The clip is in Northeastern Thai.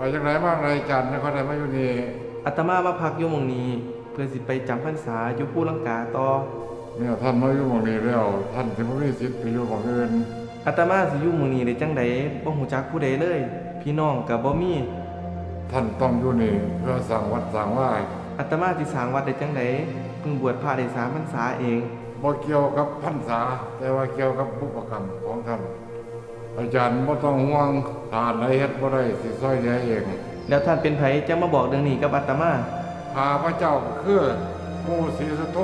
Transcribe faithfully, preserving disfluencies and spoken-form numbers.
ไปจังไดมาจังไดอาจารย์ จั่งค่อยได้มาอยู่นี่ อาตมามาพักอยู่หม่องนี้ เพื่อสิไปจำพรรษาอยู่ภูลังกาต่อ เมื่อท่านมาอยู่หม่องนี้แล้ว ท่านสิบ่มีสิทธิ์ไปอยู่หม่องอื่น อาตมาสิอยู่หม่องนี้ได้จังได บ่ฮู้จักผู้ใดเลย พี่น้องก็บ่มี ท่านต้องอยู่นี่เพื่อสร้างวัดสร้างวา อาตมาสิสร้างวัดได้จังได เพิ่งบวชพระได้สามพรรษาเอง บ่เกี่ยวกับพรรษา แต่ว่าเกี่ยวกับบุพกรรมของท่าน อาจารย์บ่ต้องห่วง ถ้าอันใดเฮ็ดบ่ได้สิซอยเหลือเอง แล้วท่านเป็นไผจั่งมาบอกเรื่องนี้กับอาตมา ข้าพเจ้าก็คือปู่ศรีสุโธ